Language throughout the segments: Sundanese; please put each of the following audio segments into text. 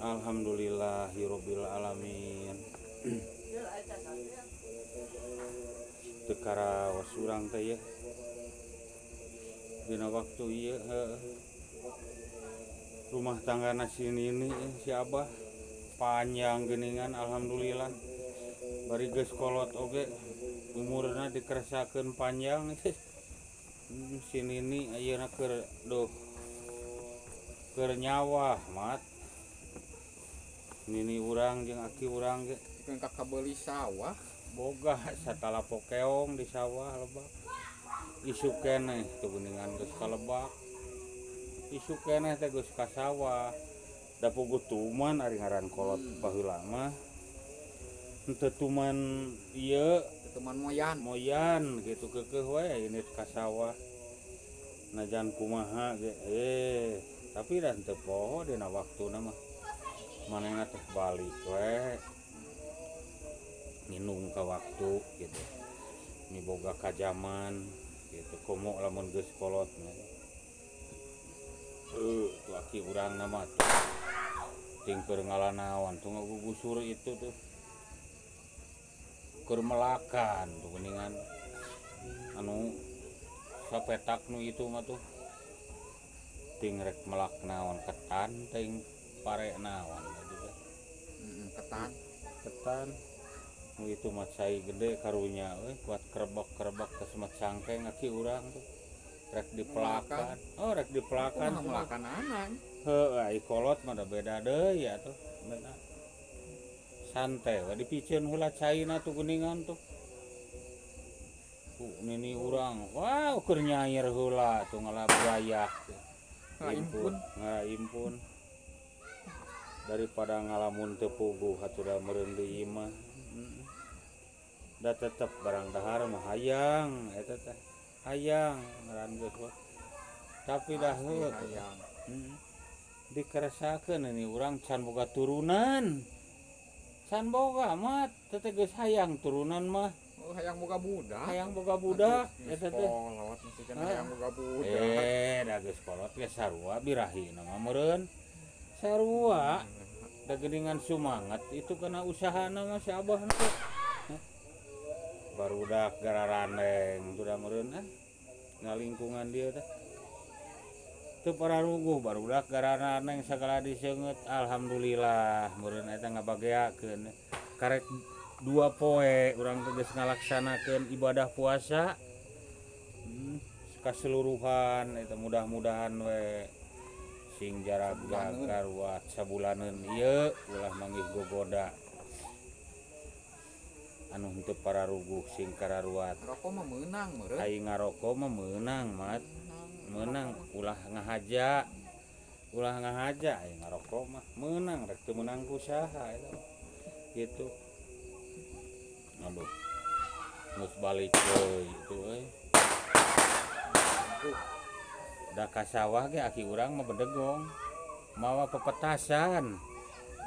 Alhamdulillahirabbil alamin. Teu karaos urang teh yeuh dina waktu ieu, heueuh. Rumah tanggana si nini, si abah panjang geuningan, alhamdulillah. Bari geus kolot oge umurna dikeresakeun panjang. Si nini ayeuna keur, duh, keur nyawah, Mat. Nini urang jeung aki urang ge. Pikeun ka kabeuli sawah. Boga satalapok keong di sawah lebak. Isuk keneh tuh geuningan geus ka lebak. Isuk keneh teh geus ka sawah. Da puguh tuman ari ngaran kolot baheula mah. Henteu tuman ieu. Tuman moyan. Moyan gitu, keukeuh we indit ka sawah. Najan kumaha ge tapi da henteu poho dina waktuna mah. Manehna teh balik we. Nginung ka waktu gitu. Miboga kajaman gitu, komo lamun geus kolot mah. Tuh aki urang na mah tuh. Ting keur ngalanaon tuh, ngagugusur itu tuh. Keur melakan tuh geuningan. Anu sapetak nu itu mah tuh. Ting rek melak naon, ketan ting pare naon gitu teh. Ketan. Ketan. Nu itu mah cai gede karunya euy, kuat kerebak-kerebak teh mah cangkeng aki urang tuh. Rek dipelakan. Oh, rek dipelakan. Kumaha melakan anak? Heuh, ai kolot mah da beda deui atuh. Beda. Santai we dipiceun heula caina tuh geuningan tuh. Ku nini urang, wah, keur nyair heula tuh ngalabrayak tuh. Ngaimpun. Ngaimpun. Daripada ngalamun teu puguh atuh da meureun deui mah. Da tetep barang dahar mah hayang eta teh. Hayang ngaran geus mah. Tapi dah heuh. Hayang. Dikeresakeun ini urang can boga turunan. Can boga mah teh geus hayang turunan mah. Oh, hayang boga budak. Hayang boga budak eta teh. Kolot mesti kan hayang boga budak. Da geus kolot ge sarua birahina mah meureun. Sarua. Da geuningan sumanget itu kana usahana mah si abah teh. Barudak gararandeng tuh da meureun ah. Na lingkungan dieu teh. Teu pararuguh barudak gararandeng sagala diseungeut, alhamdulillah meureun eta ngabageakeun. Karek 2 poe urang teh geus ngalaksanakeun ibadah puasa. Kaseluruhan eta mudah-mudahan we sing jarag jaga sabulaneun ieu ulah manggih gogoda. Anu henteu pararuguh sing kararuat. Ngaroko mah meunang meureun. Ai ngaroko mah meunang, Mat. Meunang ulah ngahaja. Ulah ngahaja ai ngaroko mah meunang, rek teu meunang ku saha eta. Gitu. Aduh. Geus balik deui itu euy. Da ka sawah ge aki urang mah bedegong. Mawa pepetasan.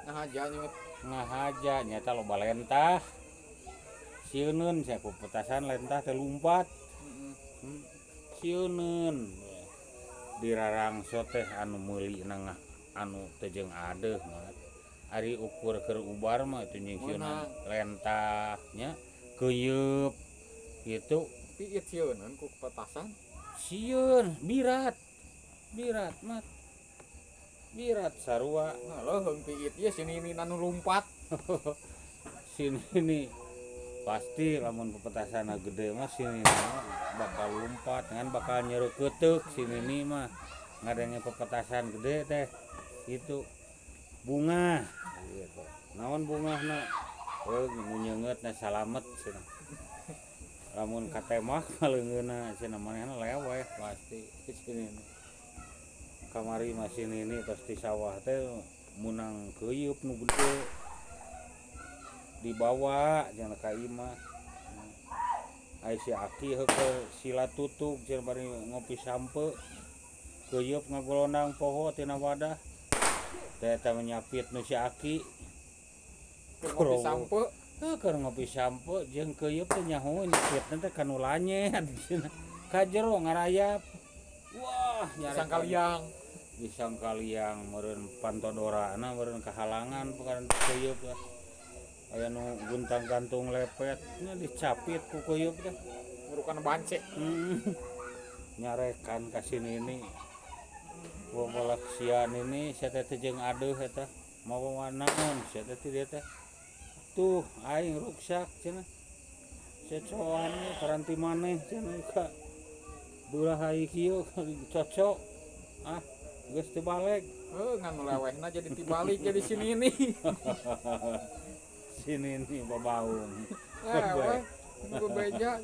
Ngahaja nyeut. Ngahaja nyata loba lentah. Sieuneun sia pepetasan lentah teh lumpat. Sieuneun. Dirarangso teh anu meuli na anu teh jeung adeuh mah. Ari ukur keur ubar mah teu jeung sieunan lentah nya keuyeup gitu. Piit sieuneun ku pepetasan. Sieun birat. Birat mat. Birat sarua. Nah, leuheung piit ieu si nini anu lumpat. Si nini pasti lamun pepetasanna gede mah si nini mah bakal lumpat ngan bakal nyereukeuteup si nini mah ngadenge pepetasan gede teh itu bungah gitu. Naon bungahna? Heuh, nu nyeungeutna salamet cenah. Lamun katemak mah leungeunna cenah manehna leweh pasti si nini. Kamari mah si nini tos di sawah teh meunang keuyeup nu gede. Dibawa cenah ka imah. Ai si aki heuh sila tutug cenah bari ngopi sampe. Keuyeup ngagolondang poho tina wadah. Teh eta mah nyapit nu si aki. Keur ngopi sampe. Heuh, keur ngopi sampe jeung keuyeup teh nyaho nyapitna teh kanu lanyet cenah. Ka jero ngarayap. Wah, nyarek Sangkaliang. Di Sangkaliang meureun pantodorana meureun kahalangan bukan keuyeup lah. Aya nu guntang-gantung lepet nya dicapit ku keuyeup teh. Ngurukan bance. Nyarekan ka si Nini. Babalak sia Nini sia teh jeung adeuh eta. Mawa naon sia teh ti dieu teh. Tuh aing ruksak cenah. Cocoan paranti maneh cenah ka beurah ai kieu cocok. Ah, geus teu balik. Heuh, ngan nu lewehna jadi tibalik jadi si Nini. Si Nini babaung. Leweh, nu bebeja.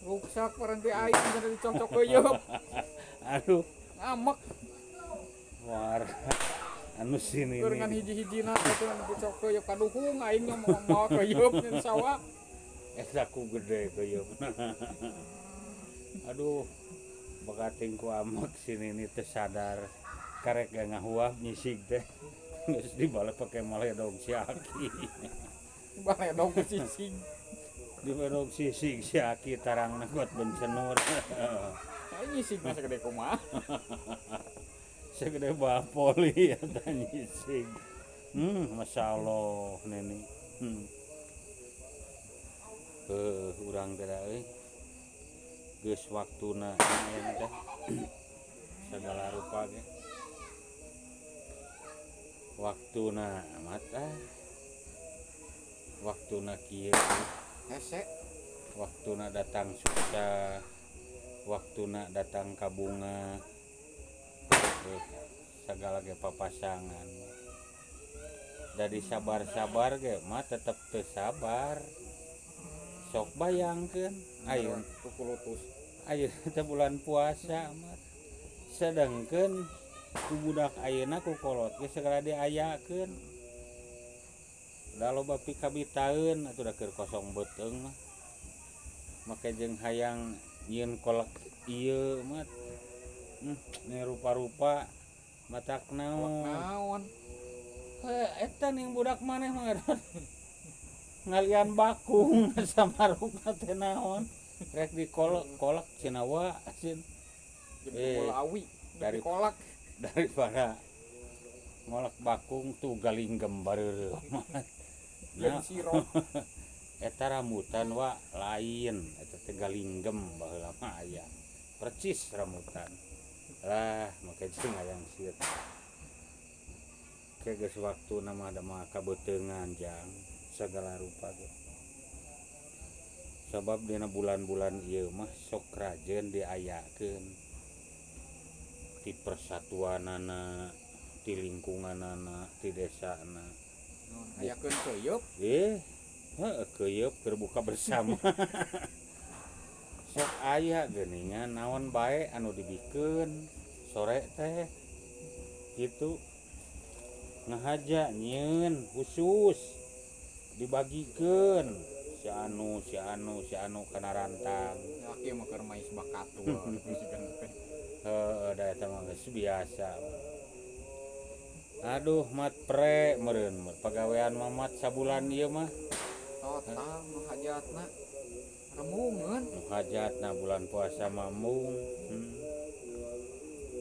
Ruksak paranti aing jadi dicocok keuyeup. Aduh, Ngamek war. Anu si keur ngan Nini. Hiji-hijina atuh anu dicocok keuyeup kaduhung aing nya mawa keuyeup di sawah. Eta ku gede keuyeup. Aduh, bakating ku amek si Nini teu sadar. Karek ge ngahuap nyisig teh. Geus dibalek pake maledog si Aki. Baledog sisig. Dibaledog sisig si Aki tarangna kuat bencenur. Aing nyisig mah sagede kumaha. Segede bapoli eta nyisig. Masya Allah Nini. Urang teh euy. Geus waktuna ayeuna teh. Sagala rupa ge. Waktuna amat ah. Waktuna kieu. Hese. Waktuna datang susah. Waktuna datang kabunga. Sagala ge papasangan. Dari sabar-sabar ge mah tetep teu sabar. Sok bayangkeun ayeuna Kukulutus. Ayeuna teh bulan puasa mah. Sedengkeun ku budak ayeuna ku kolot ge segala diayakeun. Da loba pikabitaeun atuh da keur kosong beuteung mah. Make jeung hayang nyieun kolak ieu mah. Ni rupa-rupa matak Kolak naon. Naon? Heh, eta ning budak maneh mah ngalian bakung samarukna teh naon. Rek dikolek kolek cenah wa cenah. Jadi Eh, bola awi dari kolak. Daripada ngolek bakung tuh galinggem bareureum. Jadi sirup. Eta rambutan wa lain, eta teh galinggem baheula mah aya. Percis rambutan. Lah, make jeung hayang sieut. Ke geus waktuna mah da mah kabeuteungan jang sagala rupa ge. Sabab dina bulan-bulan ieu mah sok rajeun diayakeun ti persatuanana, ti lingkunganana, ti desana. Ayakeun keuyeup. Heuh, keuyeup keur buka bersama. Sok aya geuningan naon bae anu dibikeun sore teh kitu. Ngahaja nyieun khusus dibagikeun si anu si anu si anu kana rantang. Laki mah keur mais bakatul. Heeh, da eta mah geus biasa. Aduh, mat pre meureun pagawean mamat sabulan ieu mah. Total nu hajatna remungeun. Nu hajatna bulan puasa mamung.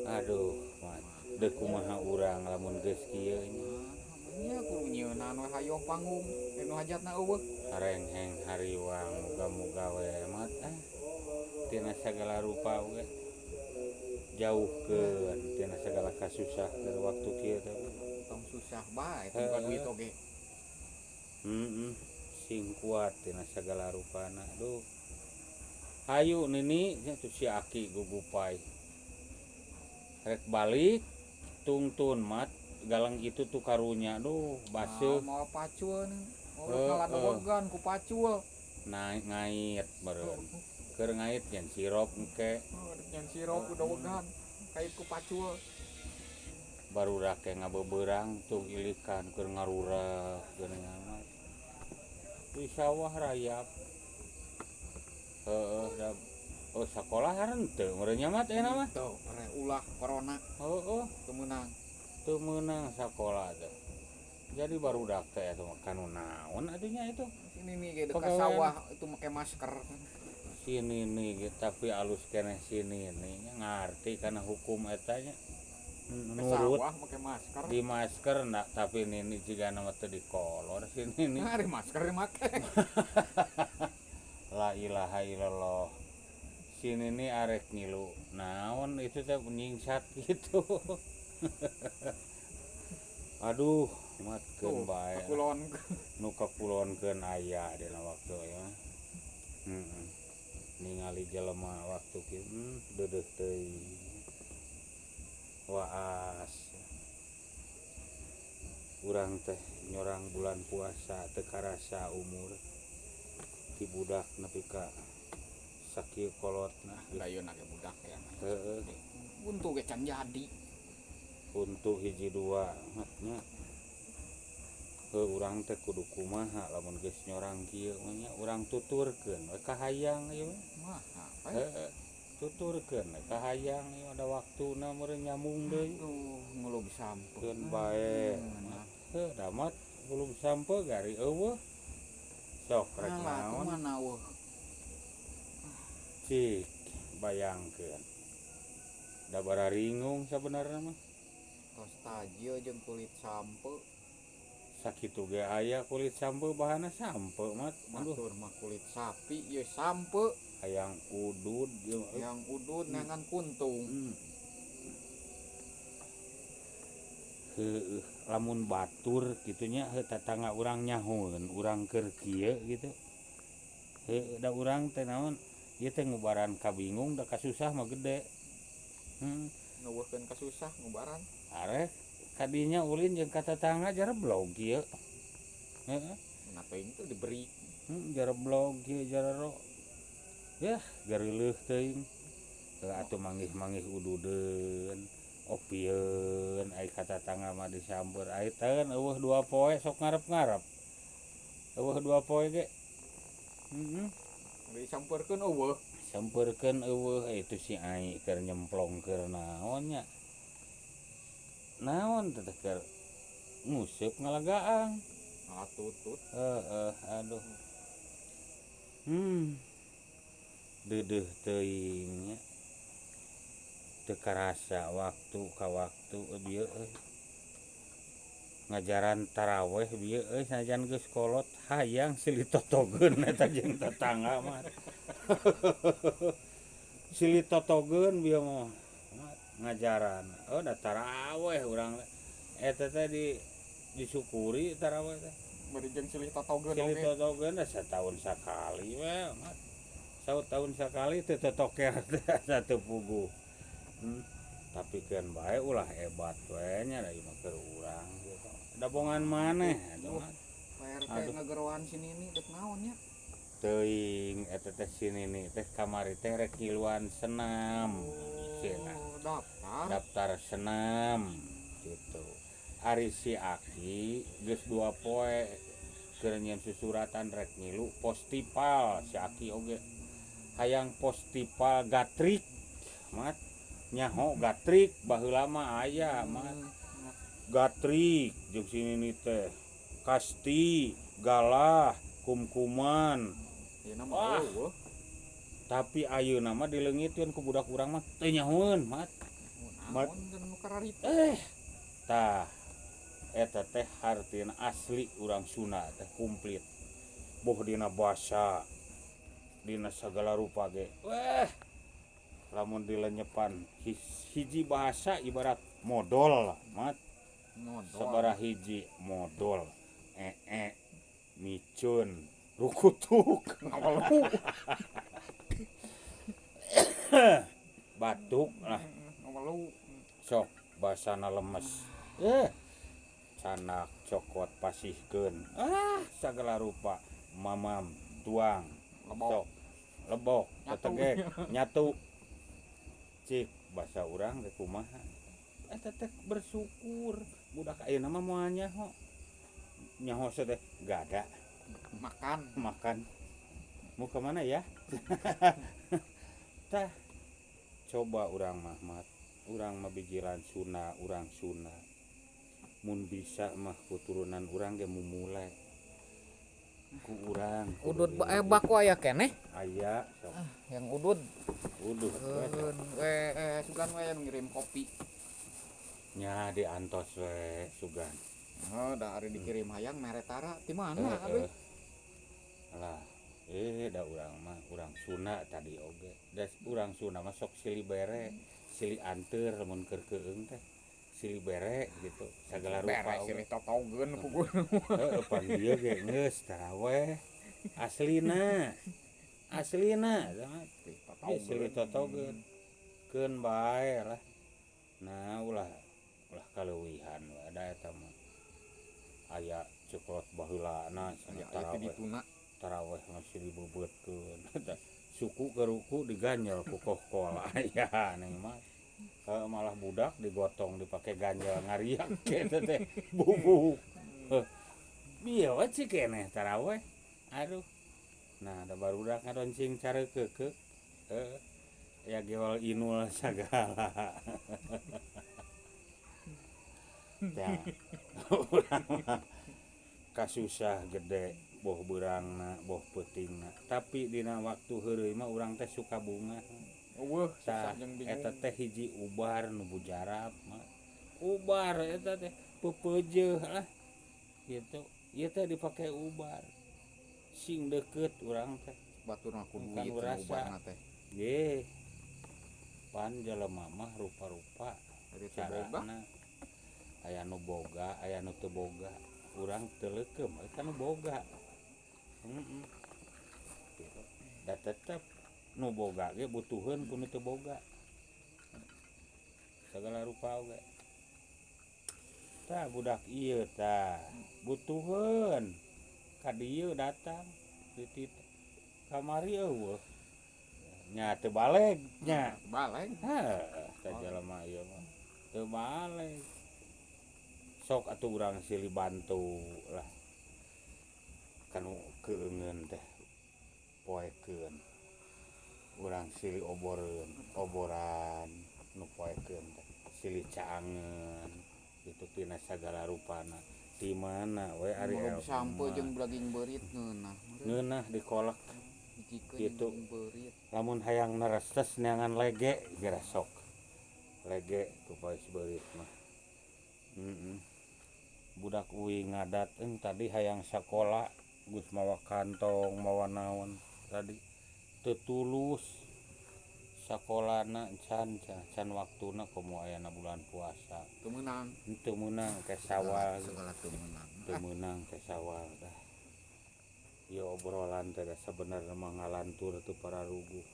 Aduh, mat deuk kumaha urang lamun geus kieu nya. Nya kudu nyieunan we hayang panggung, nu hajatna eueuh. Harengheng hariwang muga-muga we mat ah. Tina sagala rupa we. Jauhkeun tina sagala kasusah keur waktu kieu teh. Tong susah bae tong duit oge. Heeh. Sing kuat tina sagala rupana. Duh. Hayu Nini nya tuh si Aki gugupai. Rek balik tungtun mat galang itu tuh karunya duh baseuh. Mau pacul nih. Oh, ngaladogan ku pacul. Naik ngait meureun. Keur ngait nyen sirup engke. Oh, nyen sirup udah wegan. Kait ku pacul. Barudak ke ngabeberang tung ilikan keur ngarurak geuningan mah. Di sawah rayap. Heeh, da oh sakola henteu meureun nya mat ayeuna mah. Teu, pre ulah corona. Heeh, teu meunang. Teu meunang sakola teh. Jadi barudak teh eta mah kanu naon atuh nya itu. Ini nih ge dekat sawah itu make masker. Si Nini ge tapi alus keneh si Nini nya ngarti kana hukum eta nya. Nurut sawah make masker. Di masker nah, tapi Nini jigana mah teu dikolor si Nini. Nah, ari masker dimake. La ilaha illallah. Si Nini arek ngilu naon itu teh nyingsat gitu. Aduh, matkeun bae. Kakulon. Nu kakulonkeun aya dina waktu ieu mah. Heeh. Ningali jelema waktu kieu deudeuh teuing. Waas. Urang teh nyorang bulan puasa teu karasa umur. Ti budak nepi ka sakieu kolotna. Da ayeuna ge budak ya. Heeh. Untu ge can jadi. Untuk hiji dua nya. Heuh urang teh kudu kumaha lamun geus nyorang kieu mah nya urang tuturkeun we kahayang ieu mah. Mah, heeh. Tuturkeun we kahayang ieu ada waktuna meureun nyambung deui. Aduh, ngulub sampe. Keun bae. Heuh damat ngulub sampe gari eueuh. Sok rek naon? Kumaha eueuh? Cik bayangkeun. Da bararingung sabenerna mah. Tos tajil jeung kulit sampe. Sakitu ge aya kulit sampe bahanna sampe mat. Aduh. Batur mah kulit sapi ieu sampe. Hayang udud jeung hayang udud neangan kuntung. Heueuh lamun batur kitu nya heuh tatangga urang nyahoeun urang keur kieu gitu. Heueuh da urang teh naon ieu teh ngubaran kabingung da kasusah mah gede. Ngeuweuhkeun kasusah ngubaran. Arek kadinya ulin jeung ka tatangga jareblog kieu. Heeh. Nah teuing teh diberi. Jareblog kieu jarero. Yah gareuleuh teuing. Heuh atuh manggih-manggih ududeun, opieun ai ka tatangga mah disamper ai teu eueuh dua poe sok ngarep-ngarep. Eueuh dua poe ge. Heeh. Disamperkeun eueuh. Samperkeun eueuh itu si ai keur nyemplong keur naon nya. Naon teh keur nguseup ngalagaang. Ngalatutut. Heeh, aduh. Deudeuh teuing nya. Teu karasa waktu ka waktu bieu euy. Ngajaran taraweh bieu euy sanajan geus kolot hayang silih totogeun eta jeung tetangga mah. Silih totogeun bieu mah ngajaran. Oh da taraweh urang eta teh disyukuri taraweh teh. Bari jeung silih totogeun oge. Silih totogeun da sataun sakali we mah. Sautaun sakali teu totoker teh asa teu puguh. Tapi keun bae ulah hebat we nya da ieu mah keur urang gitu. Dabongan maneh atuh mah. Pak RT ngageroan si Nini dek naon nya? Teuing eta teh si Nini teh kamari teh rek ngiluan senam. Cenah. Daftar. Daftar senam gitu. Ari si Aki geus 2 poe keur nyieun susuratan rek ngilu postipal si Aki oge. Hayang postipal gatrik mat. Nyaho gatrik baheula mah aya mat. Gatrik jeung si Nini teh. Kasti, galah, kumkuman. Ayeuna mah eueuh. Tapi ayeuna mah dileungiteun ku budak urang mah teu nyahoeun mat. Naon nu kararitu? Tah eta teh hartina asli urang Sunda teh komplit. Boh dina basa, dina sagala rupa ge. Weh. Lamun dilenyepan hiji bahasa ibarat modol mat. Modol. Sabaraha hiji modol. Micun, rukutuk, ngawelu. Batuk lah. Ngawelu. Sok basana lemes. Canak cokot pasihkeun. Sagala rupa mamam tuang. Lebok. Sok lebok, tetegek, nyatu. Cik basa urang teh kumaha? Eta teh bersyukur. Budak ayeuna mah moal nyaho. Nyaho teh gada. Makan. Makan. Mau ke mana ya? Tah coba urang mah mat. Urang mah bijiran Sunda, urang Sunda. Mun bisa mah keturunan urang ge mumule. Ku urang. Udud bako aya keneh. Aya sok. Ah, yang udud. Udud. We sugan we anu ngirim kopi. Nya diantos we sugan. Oh, da ari dikirim hayang mere tara ti mana aduh. Lah, da urang mah urang Sunda tadi oge. Da urang Sunda mah sok silih bere, silih anteur lamun keur keung teh. Silih bere gitu, sagala rupa bere oge. Silih totogeun puguh. Heeh, pan dieu ge geus taraweh. Aslina. Aslina silih totogeun. Keun bae lah. Nah, ulah ulah kaleuwihan we da eta mah. Aya ceklot baheulana cenah taraweh. Taraweh mah silih beubeutkeun. Suku ke ruku diganjel ku kohkol aya neng mah. Malah budak digotong dipake ganjel ngariak kitu teh bubuk. Bieu we cik keneh taraweh. Aduh. Nah, da barudak ngadoncing careukeukeuk. Heeh. Ya gewal inul sagala. Tah. Urang mah kasusah gede boh beurangna boh peutingna. Tapi dina waktu heureuy mah urang teh suka bunga. Eueuh, susah jeung bingung. Eta teh hiji ubar nu bujarap mah. Ubar eta teh peupeujeuh lah. Gitu. Ieu teh dipake ubar. Sing deukeut urang teh. Batur mah ku duit ubarna teh. Nggih. Pan jelema mah rupa-rupa carana. Aya nu boga, aya nu teu boga. Urang teu leukeum ka nu boga. Heeh. Gitu. Da tetep nu boga ge butuheun ku nu teu boga. Sagala rupa oge. Tah budak ieu tah butuheun ka dieu datang di kamari eueuh. Nya teu baleg nya. Baleg. Heuh, tah jelema ieu mah teu baleg. Sok atuh urang silih bantu lah. Kanu keungeun teh poekeun. Urang silih oboreun, oboran nu poekeun teh silih caangeun itu tina sagala rupana. Ti mana we ari sampe jeung daging beurit ngeunah. Ngeunah dikolek kitu. Lamun hayang nerestes neangan lege geura sok. Lege ku poes beurit mah. Heeh. Budak uing ngadat tadi hayang sakola geus mawa kantong mawa naon tadi teu tulus sakolana can can waktuna komo ayana bulan puasa teu meunang teu meunang ke sawal segala teu meunang teu meunang ke sawal tah ieu obrolan teh sabenerna mah ngalantur teu pararuguh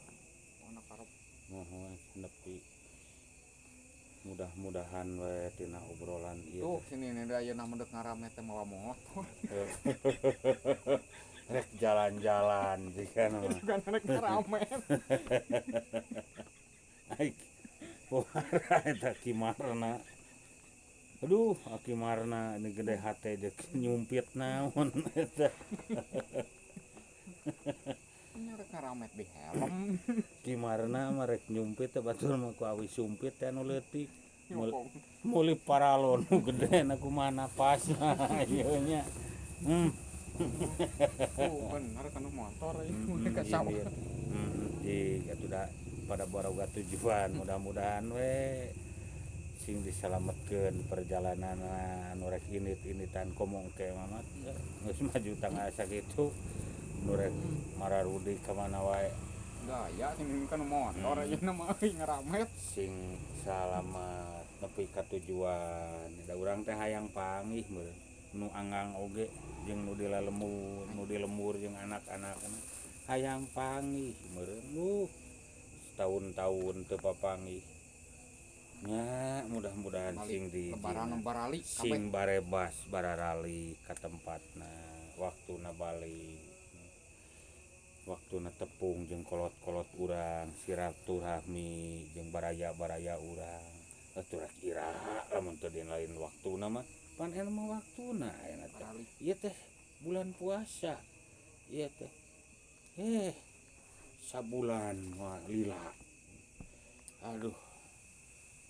ana karep muhun nepi mudah-mudahan we tina obrolan ieu tuh sini nih ayeuna mah deuk ngarame teh mawa motor rek jalan-jalan jika mah bukan rek ngarame aik pohara eta kimarna aduh akimarna ini gede hate jeung nyumpit naon eta nya rek ngaramet di helm kimarna mah rek nyumpit teh batur mah ku awi sumpit teh anu leutik muli paralon nu gede na kumaha napasna ieu nya. Oh, bener kan motor ieu ka sawah. Jig atuh da pada baroga tujuan mudah-mudahan we sing disalametkeun perjalananna anu rek init-initan komo engke mamat geus maju tanggal sakitu nu rek mararudi ka mana wae. Gaya sing kan motor ayeuna mah euy ngaramet sing salamet nepi ka tujuan. Da urang teh hayang panggih meureun nu anggang oge jeung nu di lalembur, nu di lembur jeung anak-anakna hayang panggih meureun setahun-tahun teu papanggih. Nya mudah-mudahan sing di lebaran barali sing barebas bararali ka tempatna waktuna balik waktuna tepung jeung kolot-kolot urang silaturahmi jeung baraya-baraya urang atuh rek iraha lamun teu dina lain waktuna mah pan eta mah waktuna ayeuna teh ieu teh bulan puasa ieu teh sabulan mah lila aduh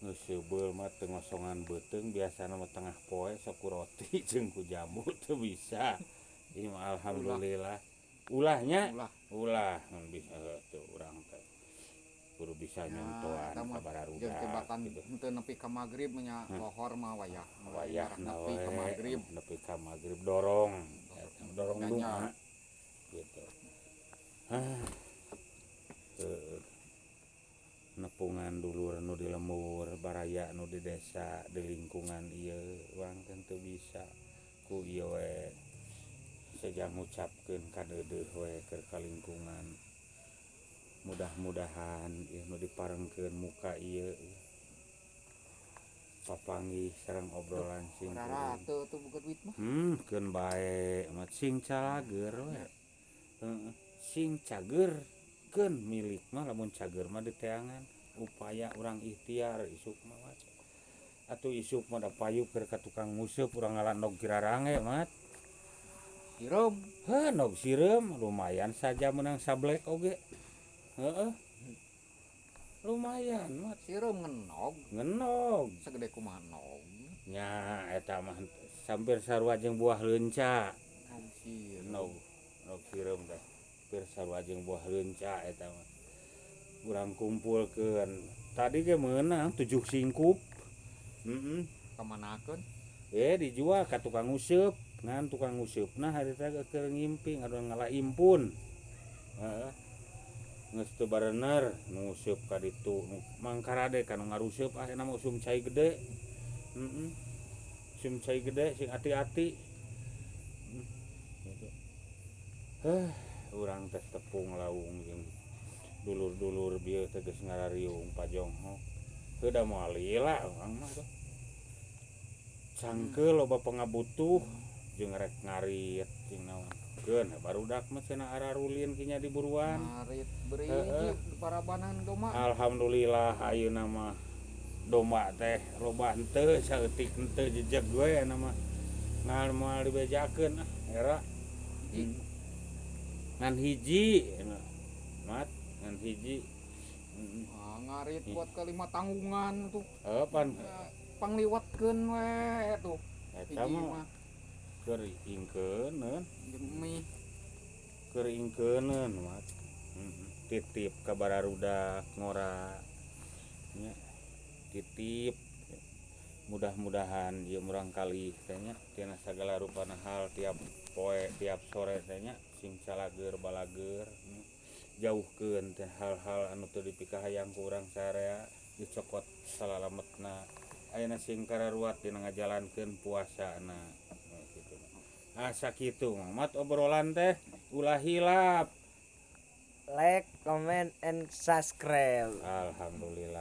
geus seubeul mah teu ngosongan beuteung biasana mah tengah poe sok ku roti jeung ku jambu teu bisa Ieu mah alhamdulillah. Ulahnya. Ulah. Ulah mun bisa tuh urang teh. Kudu bisa nyontohan eta ka mah barudak jeung tibatan gitu. Henteu nepi ka magrib nya, lohor mah wayah. Wayah nepi ka magrib. Nepi ka magrib dorong. Eta dorong Ganjal. Doa gitu. Hah. Heueuh. Nepungan dulur nu di lembur, baraya nu di desa, di lingkungan ieu urang teh teu bisa ku ieu we seja ngucapkeun kadeudeuh we keur ka lingkungan. Mudah-mudahan ieu nu diparengkeun muka ieu papanggih sareng obrolan sing kuring. Rarate tuh boga duit mah. Keun bae mat sing calageur we. Heeh, sing cager keun milik mah, lamun cager mah diteangan upaya urang ikhtiar isuk mah, Mat. Atuh isuk mah da payu keur ka tukang nguseup, urang ngala endog kirarange, Mat. Sireum. Heuh, endog sireum lumayan saja menang sablek oge. Heeh. Lumayan, Mat. Sireum ngenog. Ngenog. Segede kumaha nog? Nya eta mah hampir sarua jeung buah leunca. Nog sireum. Endog, endog sireum teh. Hampir sarua jeung buah leunca eta mah. Urang kumpulkeun. Tadi ge meunang 7 singkup. Heeh. Kamanakeun? Eh, dijual ka tukang nguseup. Ngan tukang nguseupna harita keur ngimping anu ngala impun. Heeh. Geus teu barener nguseup ka ditu mangkarade ka nu ngaruseup akhirna mah usum cai gede. Heeh. Usum cai gede sing ati-ati. Gitu. Heh, urang teh tepung lawung jeung dulur-dulur bieu teh geus ngarariung pajonghok. Heuh, da moal lila urang mah tuh. Cangkeul loba pangabutuh jeung rek ngarit jeung naon. Keun barudak mah cenah ararulin kinya di buruan. Ngarit beri parabanan domba. Alhamdulillah ayeuna mah domba teh loba henteu, saeutik henteu, jejeg we aya mah. Ngan moal dibejakeun ah era. Ngan hiji mat, ngan hiji. Ah, ngarit buat kelima tanggungan tuh. Heuh pan. Pangliwatkeun we tuh. Eta Hiji mah mah keur ingkeuneun. Jeung mie. Keur ingkeuneun, mat. Titip ka bararudak ngora nya, titip. Mudah-mudahan ieu murang kali teh nya tina sagala rupana hal tiap poe tiap sore teh nya sing calageur balageur nya. Jauhkeun teh hal-hal anu teu dipikahayang ku urang sarea, dicokot salalametna. Ayeuna sing kararuat dina ngajalankeun puasana. Nah, kitu. Ah, sakitu mat obrolan teh, ulah hilap Like, comment, and subscribe. Alhamdulillah.